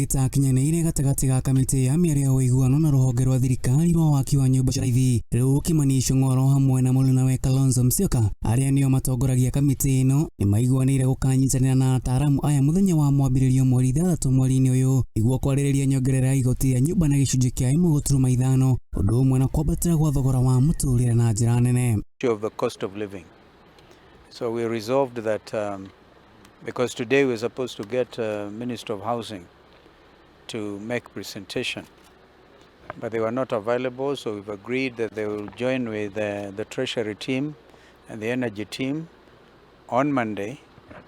Gĩtakinyanĩire gatagatĩ ga kamĩtĩ ya mĩario ya ũiguano na rũhonge rwa thirikari rwa waki wa nyũmba cia raithi. Rĩu Kimani Ichung'wah oro hamwe na mũrunawe Kalonzo Musyoka arĩa nĩo matongoragia kamĩtĩ ĩno nĩmaiguanĩire gũkanyitanĩra na ataaramu aya mũthenya wa mwambĩrĩrio mweri 6 mweri-inĩ ũyũ nĩguo kwarĩrĩria nyongerera ya igoti rĩa nyũmba na gĩcunjĩ kĩa 1.5 ũndũ ũmwe na kwambatĩra gwa thogora wa mũtũrĩre na njĩra nene. Of the cost of living. So we resolved that because today we're supposed to get Minister of Housing to make presentation, but they were not available, so we've agreed that they will join with the Treasury team and the Energy team on Monday,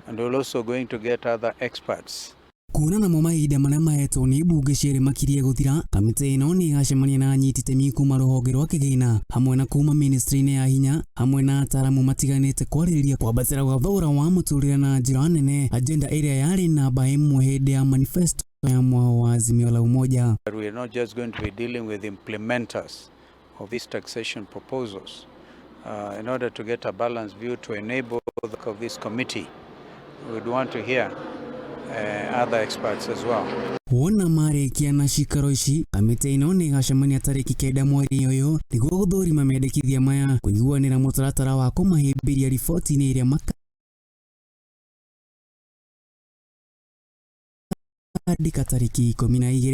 and we're also going to get other experts. Kuona namo mahinda marĩa mahetwo nĩ mbunge cierĩ makirie gũthira, kamĩtĩ ĩno nĩ ĩgacemania na anyiti itemi kuma rũhonge rwa kĩgĩna hamwe na kuma ministry-inĩ ya hinya hamwe na ataaramu matiganĩte kwarĩrĩria kwambatĩra gwa thogora wa mũtũrĩre na njĩra nene, agenda ĩrĩa yarĩ namba ĩmwe hĩndĩ ya manifesto ya mwao wa Azimio la Umoja. But we are not just going to be dealing with implementers of these taxation proposals. In order to get a balanced view to enable the work of this committee, we would want to hear other experts as well. Wona marĩkia na cikaro ici, kamĩtĩ ĩno nĩ ĩgacemania tarĩki 9 mweri ũyũ nĩguo gũthũrima mendekithia maya, kũiguanĩra mũtaratara wa kũmahĩmbĩria riboti-inĩ ĩrĩa makandĩka tarĩki 12.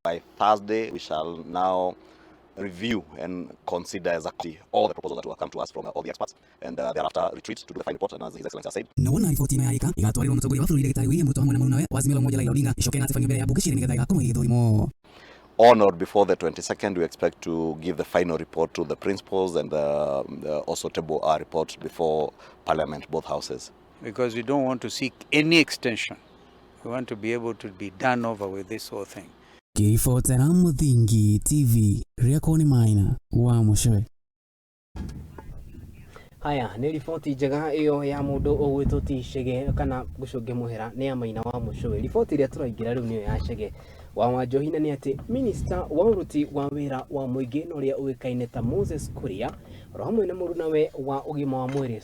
By Thursday, we shall now review and consider as a committee all the proposals that will come to us from all the experts, and thereafter retreat to do the final report. And as His Excellency has said, Na wona riboti ĩno yarĩka, ĩgatwarĩrwo mũtongoria wa bũrũri Ndagĩtarĩ William Ruto hamwe na mũrunawe wa Azimio la Umoja Raila Odinga, icoke ĩgatabanio mbere ya mbunge cierĩ nĩgetha ĩgakorwo ĩgĩthũrimwo. On or before the 22nd, we expect to give the final report to the principals and also table our report before Parliament, both houses. Because we don't want to seek any extension. We want to be able to be done over with this whole thing. Ngĩribotera Mũthingi TV, rĩakwo nĩ Maina wa Mũcwe. Haya nĩ riboti njega ĩyo ya mũndũ ũgwĩtwo ti Chege kana gũcũnge mũhera nĩ ya Maina wa Mũcũĩ. Riboti ĩrĩa tũraingĩra rĩu nĩyo ya Chege wa Wanjohi, na nĩ atĩ minista wa ũruti wa wĩra wa mũingĩ na ũrĩa ũĩkaine ta Moses Kuria oro hamwe na mũrunawe wa ũgima wa mwĩrĩ.